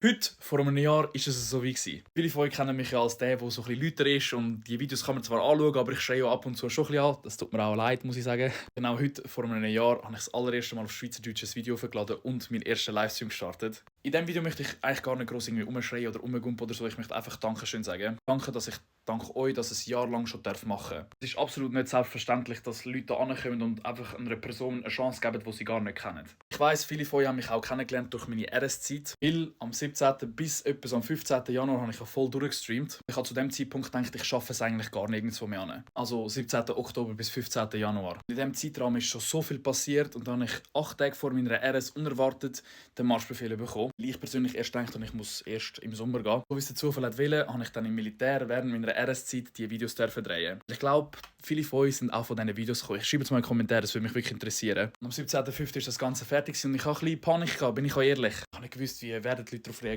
Heute, vor einem Jahr, war es so wie gewesen. Viele von euch kennen mich ja als der so ein bisschen lauter ist und die Videos kann man zwar anschauen, aber ich schreie ja ab und zu schon ein bisschen an. Das tut mir auch leid, muss ich sagen. Genau heute, vor einem Jahr, habe ich das allererste Mal auf Schweizerdeutsch ein Video hochgeladen und meinen ersten Livestream gestartet. In diesem Video möchte ich eigentlich gar nicht groß irgendwie rumschreien oder rumgumpen oder so. Ich möchte einfach Dankeschön sagen. Danke, dass ich dank euch das ein Jahr lang schon machen darf. Es ist absolut nicht selbstverständlich, dass Leute da ankommen und einfach einer Person eine Chance geben, die sie gar nicht kennen. Ich weiss, viele von euch haben mich auch kennengelernt durch meine RS-Zeit, weil am 17. bis etwa am 15. Januar habe ich ja voll durchgestreamt. Ich habe zu dem Zeitpunkt gedacht, ich schaffe es eigentlich gar nirgendwo mehr an. Also 17. Oktober bis 15. Januar. In diesem Zeitraum ist schon so viel passiert und dann habe ich 8 Tage vor meiner RS unerwartet den Marschbefehl bekommen. Weil ich persönlich erst dachte, ich muss erst im Sommer gehen. So wie es der Zufall wollte, habe ich dann im Militär während meiner RS-Zeit diese Videos drehen. Ich glaube, viele von euch sind auch von diesen Videos gekommen. Schreibt es mal in die Kommentare, das würde mich wirklich interessieren. Am 17.05. ist das Ganze fertig und ich hatte ein bisschen Panik gehabt, bin ich auch ehrlich. Ich habe nicht gewusst, wie werden die Leute darauf reagieren.